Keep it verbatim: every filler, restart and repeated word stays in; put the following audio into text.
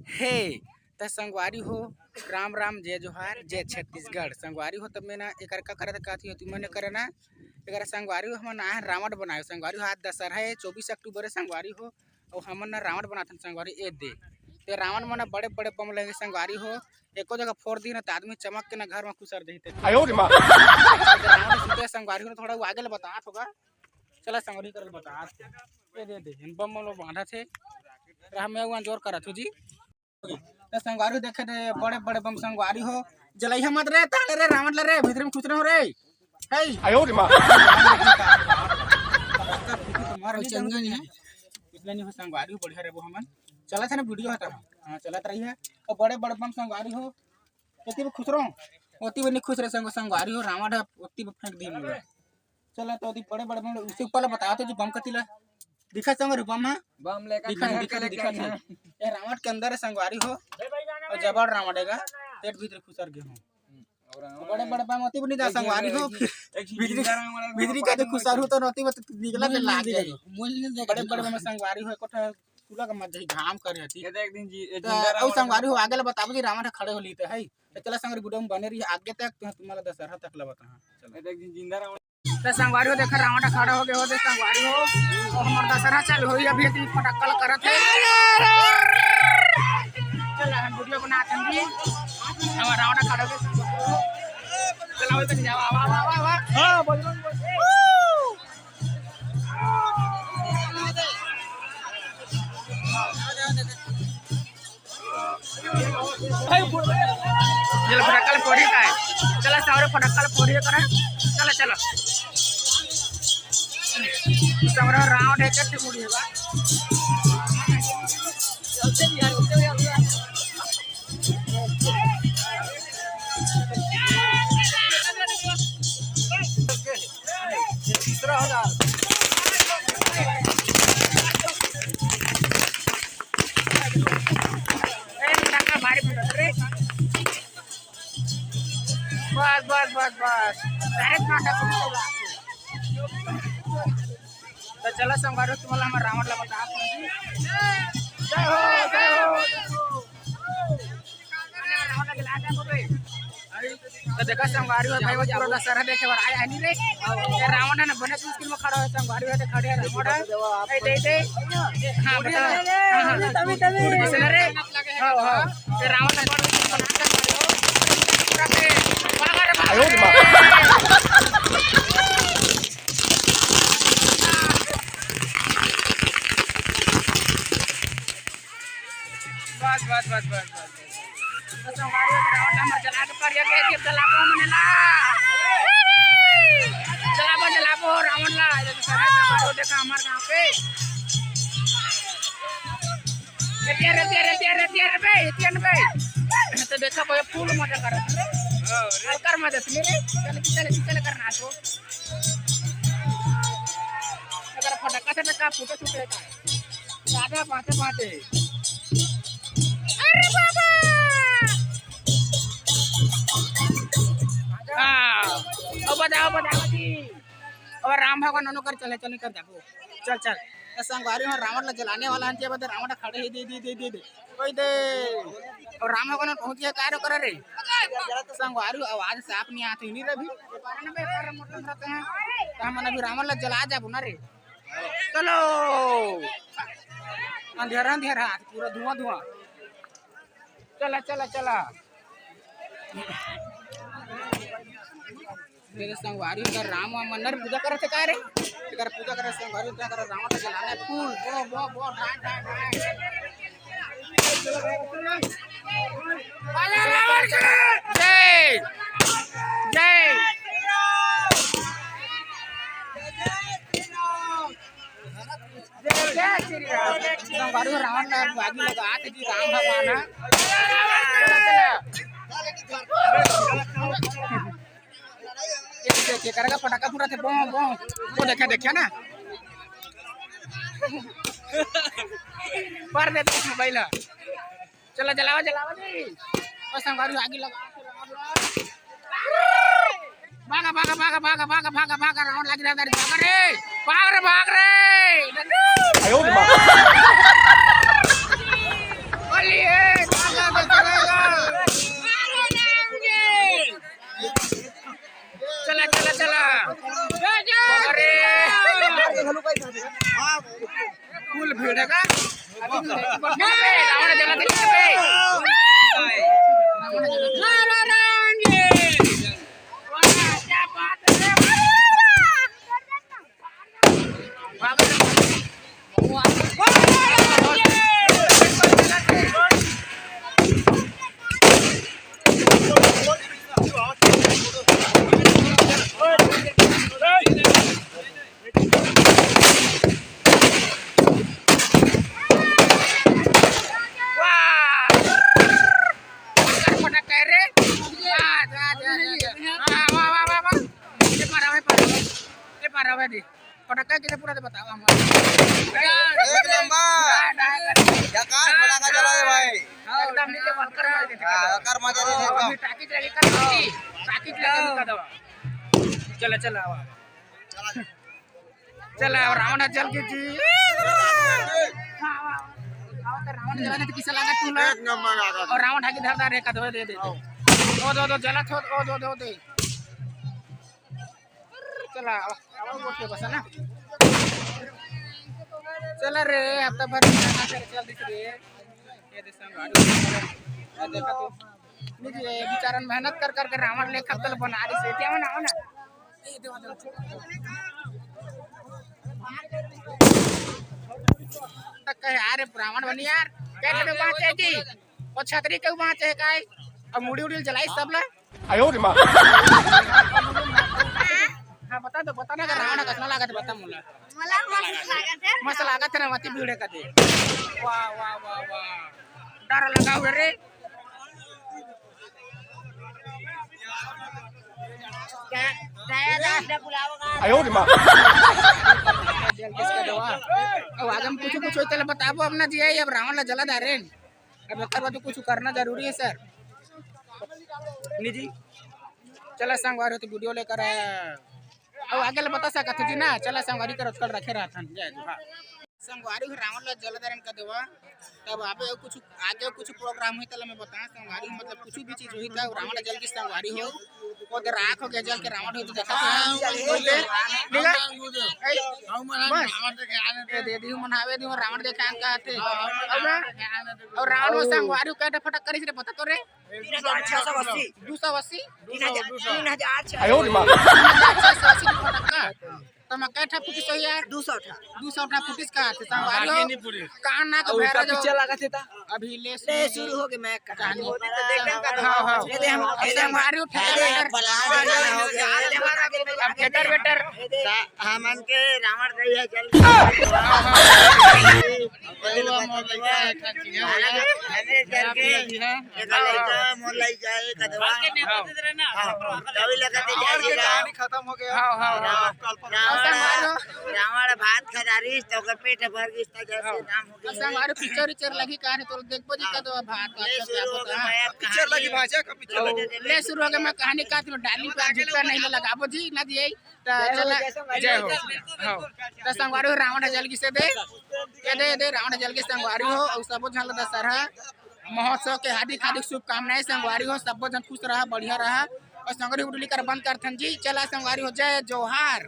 हे, त संगवारी हो, राम राम, जय जोहार, जय छत्तीसगढ़। संगवारी हो, तब मैं ना एकर का करत का थी, तुमन ने करे ना, एकर संगवारी हो, हमन आए रावण बनाए। संगवारी हो, आज दशहरा है, चौबीस अक्टूबर है संगवारी हो, अउ हमन ना रावण बनाथन संगवारी, ए दे। ते रावण मन बड़े बड़े बम लगे संगवारी हो, एको जगह फोड़ दी ना, त आदमी चमक के ना घर में खुसर देही ते। आयो रे माँ। रावण सुते संगवारी हो, थोड़ा वो आगे ले बतात होगा। चला संगवारी करल बतात। ए दे दे, इन बम मन बांधा थे। रहा मैं वो अंजोर करत हो जी। त संगवारी हो देखे दे, बड़े बड़े बम संगवारी हो। जलइहा मत रे, ताले रे, रावण ला रे, भीतरे में खुसरे हो रे। हे। आयो रे माँ। तुम्हारा नहीं चंगा नहीं है। इतना नहीं हो संगवारी हो, बढ़िया रे वो हमन। चला था ना वीडियो हटा। हाँ, चलत रही है। और बड़े बड़े बम संगवारी हो। ओती भी खुसरो, ओती भी नहीं खुसरे संग-, संगवारी हो, रावण है, ओती भी फेंक दी मुझे। चला तो ओती बड़े बड़े बम, उसे ऊपर ला बताओ तो जी बम कती ला। दिखा संगवारी बम है? बम लेकर दिखा, दिखा, दिखा। ये रावण के अंदर है संगवारी हो, और जबर रावण हैगा, पेट भीतर खुसर गए हो। बड़े बड़े बम ओती भी नहीं जा संगवारी हो, एक बिजली, बिजली का तो खुसर हो तो ओती बस निकला के लाग गए। बड़े बड़े बम संगवारी हो, कोठा खुला का मत जाही, घाम करे हती। ये देख दिन जी, ये त जिंदा अउ रावण संगवारी हो, आगे ला बताबो जी, रावण ह खड़े होली ते है। त चला संगवारी, वीडियो में बने रही आगे तक, तो तुम्हारा दशहरा तक ला बताहा। चला। ये देख दिन जिंदा रावण। त संगवारी हो, देखा रावण ह खड़ा हो गए हो, देख संगवारी हो। और हमार दशहरा चालू होई, अभी इतनी फटक्कल करत है। चला, हम वीडियो बनाते हैं जी। हमार रावण ह खड़ा हो गए, संगवारी हो। चला, वही पे जाओ, वाह, वाह, वाह, वाह। हाँ, बजरंग बली। चलो, फटक्का ले फोड़ी का है। चलो, सावरे फटक्का ले फोड़ी करे। चलो, चलो। सावरे रावण है, कैसे मुड़ी है बा? बस, बस, बस, बस। Direct नाटक शुरू होगा। तो चला संगवारी हो, तुम्हारा हमारा रावण ला बता। जय हो, जय हो, जय हो। तो देखा संगवारी हो भाई, वो पूरा दशहरा देखे बर आए हनी रे। ये रावण है ना, बने मुश्किल में खड़ा है संगवारी हो, तो खड़े है रावण है। ए, दे, दे। हाँ, बता। हाँ, हाँ। तभी, तभी। किसने रे? हाँ, हाँ। ये रावण है, बड़ा मुश्किल में खड़ा है। पूरा के, भागा रे, भागा। आयो रे बाप। बस, बस, बस, बस, बस। तो संगवारी हो, रावण ला हमर जला के परिया के, के जलाबो हमन ला। जलाबो, जलाबो रावण ला। ये तो सारा संगवारी हो, देखा हमार गाँव के। रेतिया, रेतिया, रेतिया, रेतिया रे बे, रेतिया रे बे। तो देखा कोई फूल मजा करत। हल्का मजा सुन रे। चल, चल, चल करना तो। अगर फटक्का से तो का फूटे छूटे का। ज्यादा बातें बातें। अरे बाबा। हाँ। अब बताओ, बताओ जी। अब राम भगवान नोनो कर चले, चले कर जाबो। चल, चल। तो संगवारी हो, रावण ला जलाने वाला हन, के बदे रावण खड़े ही दे, दे, दे, दे, दे। कोई दे। और राम भगवान पहुंच गया, कार्य करे रे। संगवारी आवाज साफ नहीं आती, नहीं रे भी। कारण में कर मोटर रहते हैं। तो हमन अभी रावण ला जला जाबो ना रे। चलो। अंधेरा, अंधेरा, पूरा धुआं, धुआं। चला, चला, चला। मेरे संगवारी कर राम वाम मन पूजा करत हे का रे? एकर पूजा करत संगवारी, पूजा करत रावण के जलाने फूल, बो, बो, बो, ढाई, ढाई, ढाई। रावण के जय। जय। जय श्री राम। संगवारी रावण ला आगी लगात हे जी राम भगवान ह। चला, चला। ये देख, ये करेगा फटाका फुराथे, बो, बो। वो देखा, देखा ना। पर दे दे मोबाइल ह। चला, जलावा, जलावा जी। बस संगवारी आगी लगा। भागा, भागा, भागा, रावण लागी रहा, भाग रे, भाग रे, भाग रे। आयो रे माँ। बोलिए। रावण जला दे। रावण जला दे। वाह, क्या बात है। वाह! फटक है रे। वाह, वाह, वाह, वाह, वाह। वाह, वाह, वाह, वाह, वाह। ये पारा, ये पारा, ये पारा, ये दे। फटक्का कितने पूरा तो बताओ हमको। एक नंबर। झकास फटाका चला रे भाई। हाँ, एकदम नीचे बंद कर दे। हाँ, कर मजा दे एकदम। अभी टाकी चलेगी, कर दो। टाकी चलेगी, कर दो। चला, चला, आवा। चला, अब रावण जल के जी। हाँ, हाँ। रावण जला दे तो किसे लगा तू ना? एक नंबर लगा। और रावण ढाकी धर, धर, एक आध दे दे। ओ दो, दो, जला थो, ओ दो, दो, दे। चला, अब, अब उठ के बसा ना। चला रे, हफ्ता भर में खाना कर चल दिस रे। ये दे संग, ये देखा तो। निजी ये बेचारन मेहनत कर कर के रावण ले खत्तल बना रही से। क्या बना, बना? ये दे, दे। तक कहे, "अरे रावण बनी यार, कैसे बात है जी? वो छतरी के बात है काय? अब मुड़ी उड़ी जलाई सब ला।" आयो रे माँ। हाँ, बता दो, बता ना, अगर रावण कसना लागत, बता मोला। मोला मस्त लागत है। मस्त लागत है ना, मती भीड़ है कदे। वाह, वाह, वाह, वाह। डर लगा हुआ रे। दया, दया दास ने बुलाओगा। आयो रे माँ। जल्दी से दवा। अब आगे में कुछ, कुछ होता है, बताबो अपना जी, अब रावण ला जला डारे। अब एकर बाद कुछ करना जरूरी है सर। निजी। चला संगवारी हो तो वीडियो लेकर आया। अब आगे ले बता सकत हो जी ना। चला संगवारी कर आजकल रखे रहत हन। जय जोहार। संगवारी हो रावण ला जला दरन कर देवा। तब आबे अउ कुछ आगे कुछ प्रोग्राम होई तला मैं बताना संगवारी हो, मतलब कुछ भी चीज होई तब रावण ला जल के संगवारी हो। वो तो राख हो गया जल के रावण हो तो देखा तो है। ठीक है? ए, बस। ए, दे दी मन आवे दी रावण देखे आन का आथे। अब ना? अउ रावण हो संगवारी हो कैसे फटक करिस रे बता तो रे। तीन हजार छह सौ अस्सी। दो सौ अस्सी? तीन हजार, तीन हजार छह सौ। आयो रे माँ। तीन हजार छह सौ अस्सी के फटक्का। तो मैं कै ठा फुटिस हो यार? दो सौ ठा। दो सौ ठा फुटिस का थे संगवारी हो। कान ना के और भैरा उसका जो पीछे लगा थे ता? अभी ले ले शुरू हो गए मैं कहानी। हाँ, हाँ। ये दे हम, ये दे हम। संगवारी हो, थिएटर अरे, वेटर। बला दे, बला हो गया। अब थिएटर वेटर। ये दे। हमन के रावण गई है जल्दी। हमरे घर के एक लइका मोर लइका एक अधवा। हाँ। तभी लगा दे जाए जी। कहानी खत्म हो गया। हाँ, हाँ, हाँ। रावण, रावण भात खा डारिस तो ओकर पेट भर गिस त जैसे नाम हो गया। ऐसा हमारे पिक्चर उच्चर लगी कहानी तो देखबो जी कदवा भात, भात ये सब शुरू हो गया। पिक्चर लगी भाषा का पिक्चर लगी। ले शुरू हो गया, मैं कहानी का डाली पर झुकता नहीं लगाबो जी ना दिए। त चला, जय हो। हाँ। त संगवारी हो रावण ह जल गिसे दे। ये दे, ये दे, रावण ह जल गिसे संगवारी हो, अउ सबो झन ल दशहरा महोत्सव के हार्दिक, हार्दिक शुभकामनाएं संगवारी हो, सबो झन खुश रहा, बढ़िया रहा। अउ संगवारी हो, उडली कर बंद करथन जी। चला संगवारी हो, जय जोहार।